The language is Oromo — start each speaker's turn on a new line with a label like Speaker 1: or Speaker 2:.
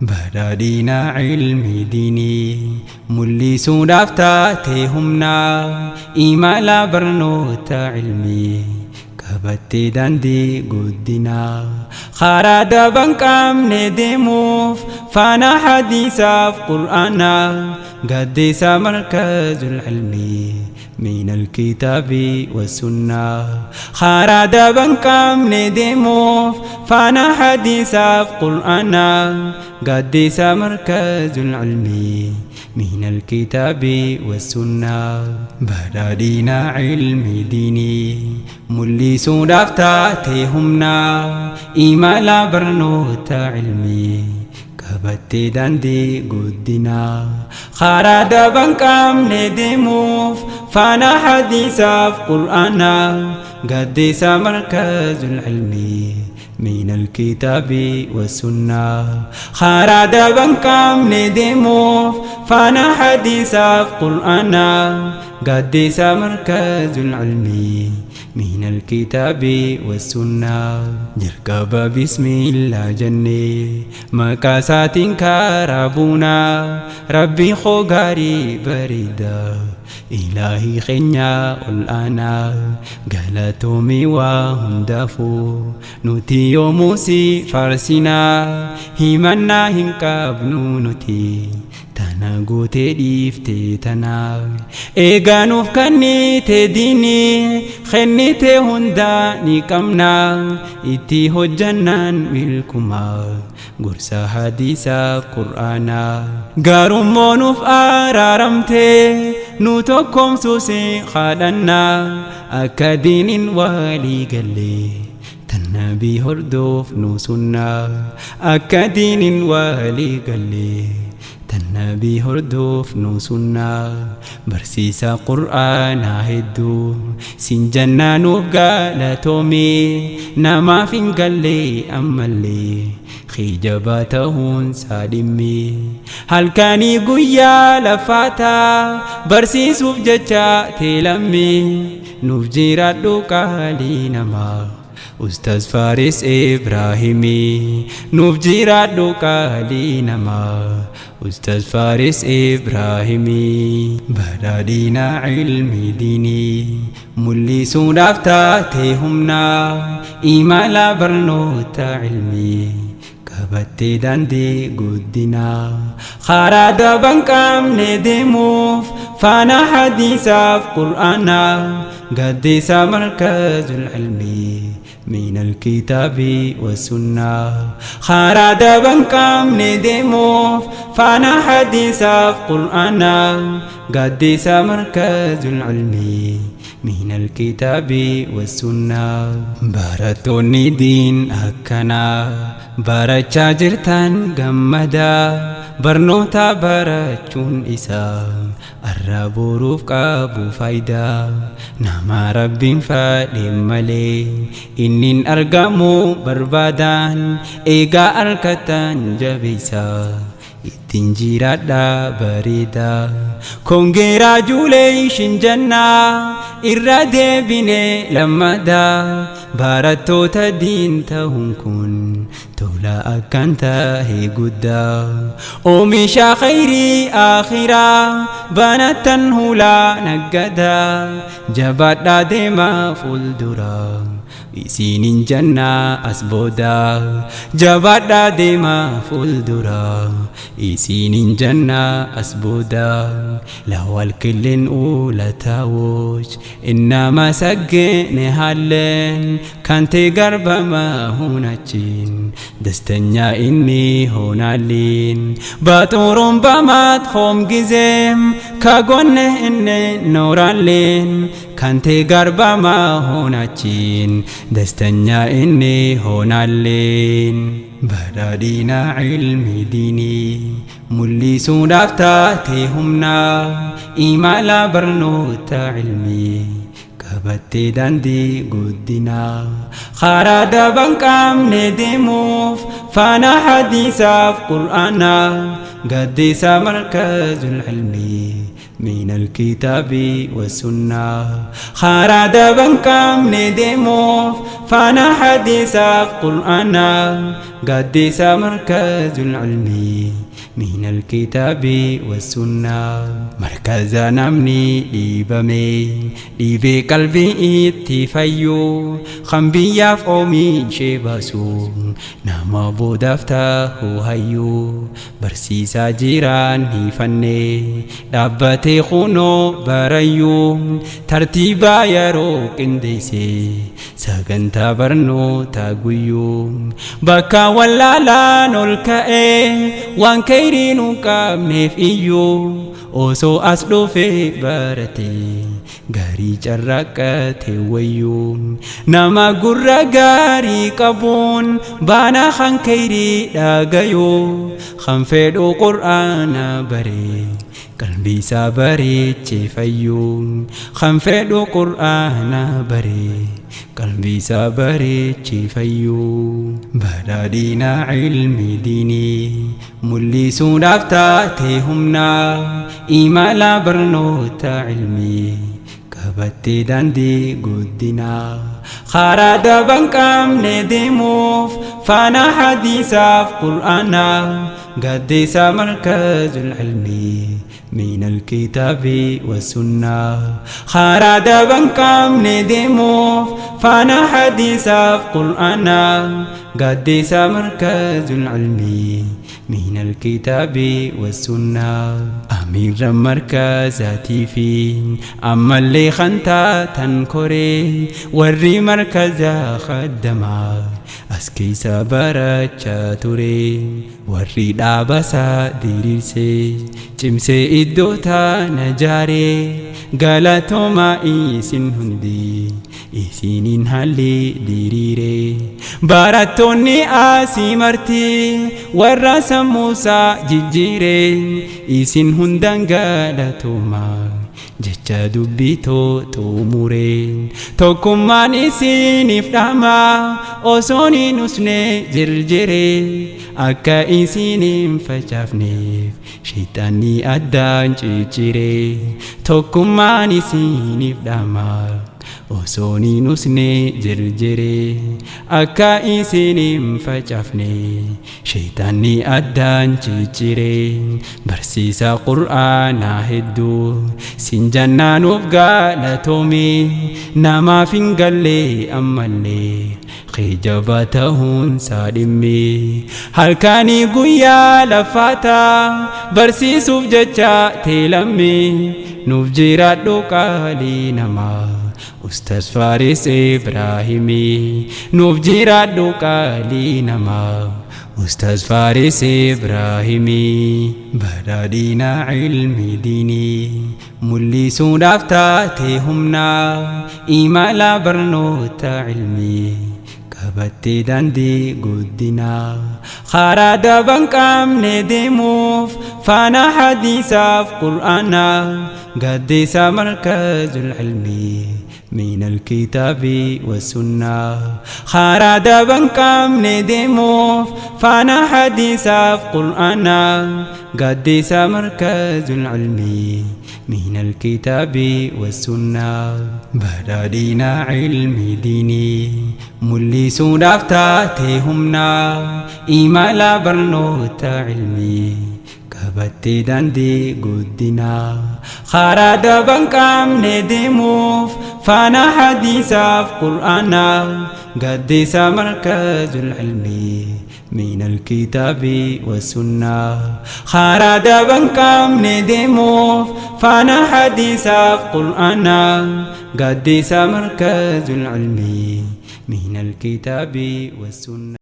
Speaker 1: Badhaadhina ilmi diinii mul'isuudhaaf taate humnaa, imala barnoota ilmii qabattee daandii guddinaa, karaa daban qabne deemuuf faana hadiisaaf qur'aanaa, gaaddisa markazul ilmii من الكتاب والسنة. Karaa daban qabne deemuuf faana hadiisaaf qur'aanaa, gaaddisa markazul ilmii من الكتاب والسنة. Badhaadhina ilmi diinii mul'isuudhaaf taate humnaa, imala barnoota ilmii qabattee daandii guddinaa, karaa daban qabne deemuuf faana hadiisaaf qur'aanaa, gaaddisa markazul ilmii من الكتاب والسنة. Karaa daban qabne deemuuf faana hadiisaaf qur'aanaa, gaaddisa markazul ilmii من الكتاب والسنة. Jalqaba bismillah jennee maqaa isaatiin karaa buunaa, rabbii koo gaarii bareedaa, ilaahii keenya ol aanaa, galatoomii waa hundaafuu nuti yoomuu si faarsinaa, himannaa hin qabnu nuti tana gootee dhiiftee tana, eegaa nuuf kennite diinii kennite hundaa ni qabna, itti hojjannaan milkumaa gorsa hadiisa qur'aanaa. Gaarummoo nuuf araaramtee nu tokkoomsuus kadhannaa, akka diiniin walii gallee tan nabii hordofnu sunnaa, akka diiniin walii gallee tan nabii hordofnu sunnaa. Barsiisa qur'aanaa hedduu sin jannaa, nuuf galatoomii, namaaf hin gallee ammallee kijabaa ta'uun saadhimmi, halkanii guyyaa lafaataa barsiisuuf jecha teelammi, nuuf jiraadhu qaalii namaa Ustaz Faris Ibrahimii, nuuf jiraadhu qaalii namaa Ustaz Faris Ibrahimii. Badhaadhina ilmi diinii mul'isuudhaaf taate humnaa, imala barnoota ilmii qabattee daandii guddinaa, karaa daban qabne deemuuf faana hadiisaaf qur'aanaa, gaaddisa markazul ilmii من الكتاب والسنة. Karaa daban qabne deemuuf faana hadiisaaf qur'aanaa, gaaddisa markazul ilmii من الكتاب والسنة. Barattoonni diin akkanaa barachaa jirtan gammadaa, barnoota barachuun isaa arra boruuf qabu faayidaa, nama rabbiin fadhe malee innin argamu barbaadaan, eegaa harkattan jabeessaa ittiin jiraadha bareedaa. Congratulation jennaa irra deebine lammadaa, barattoota diin ta'uun kun tola akkan tahe guddaa, oomisha khayrii akhiraa banattan hulaa naggadaa, jabaadhaa deemaa fuulduraa isinin jannaa as booda, jabaadhaa deemaa fuulduraa isinin jannaa as booda. ለዋልክልን ውለታዎች እናመሰግንሃለን፣ ካንተ ጋር በመሆናችን ደስተኛ እንሆናለን፣ በጥሩም በመጥፎም ጊዜም ከጎንህ እንኖራለን፣ ካንተ ጋር በመሆናችን ደስተኛ እንሆናለን። Badhaadhina ilmi diinii mul'isuudhaaf taate humnaa, imala barnoota ilmii qabattee daandii guddinaa, karaa daban qabne deemuuf faana hadiisaaf qur'aanaa, gaaddisa markazul ilmii من الكتاب والسنة. Karaa daba hin qabne deemuuf faana hadiisaaf qur'aana, gaaddisa markazul ilmii من الكتاب والسنة. Markaza namni dhiibame dhiibee qalbii itti fayyu, kan biyyaaf oomishee baasu, nama boodaaf ta'u hayyuu, barsiisaa jiraan hifanne dhaabbatee kunoo barayyuu, tartiibaa yeroo qindeesse sagantaa barnootaa guyyuu, bakka wallaalaan ol ka'ee waan kayriin hin qabneef iyyuu, osoo as dhufee barate gaarii carraaqate wayyuu, nama gurra gaarii qabuun baana kan kayrii dhagayuu, kan fedhu qur'aana baree qalbii isaa bareechee fayyuu, kan fedhu qur'aana baree qalbii isaa bareechee fayyuu. Badhaadhina ilmi diinii mul'isuudhaaf taate humna, imala barnoota ilmii qabattee daandii guddinaa. Karaa daba hin qabne deemuuf faana hadiisaaf qur'aana, gaaddisa markazul ilmii من الكتاب والسنة. Karaa daba hin qabne deemuuf faana hadiisaaf qur'aana, gaaddisa markazul ilmii من الكتاب والسنة. Amiirra markazaatii fi ammallee kan taatan koree, warri markazaa khaddamaa as keessa barachaa ture, warri dhaabasaa diriirsee cimsee iddoo taana jaaree, galatoomaa isin hundi isiniin haalli diriire. Barattoonni asii marti warra sammuusaa jijjiire, isin hundan galatoomaa jecha dubbitoo xumure. Tokkummaan isiniif dhama osoon hin usne jirjire, akka isin hin facaafneef shayxaanni addaan ciccire. Tokkummaan isiniif dhama osoon hin usne jirjire, akka isin hin facaafne shayxaanni addaan ciccire. Barsiisa qur'aanaa hedduu sin jannaanuuf galatoomi, namaaf hin galle ammallee kijaba ta'uun isaa dhimmi, halkanii guyyaa lafaata barsiisuuf jecha teelammi, nuuf jiraadhu qaalii namaa Ustaz Faris Ibraahimii, nuuf jiraadhu qaalii namaa Ustaz Faris Ibraahimii. Badhaadhina ilmi diinii mul'isuudhaaf taate humna, imala barnoota ilmii qabattee daandii guddinaa. Karaa daba hin qabne deemuuf faana hadiisaaf qur'aana, gaaddisa markazul ilmii من الكتاب والسنة. Karaa daba hin qabne deemuuf faana hadiisaaf qur'aana, gaaddisa markazul ilmii من الكتاب والسنة. Badhaadhina ilmi diinii mul'isuudhaaf taate humna, imala barnoota ilmii qabattee daandii guddinaa. Karaa daba hin qabne deemuuf faana hadiisaaf qur'aana, gaaddisa markazul ilmii من الكتاب والسنة. Karaa daba hin qabne deemuuf faana hadiisaaf qur'aana, gaaddisa markazul ilmii من الكتاب والسنة.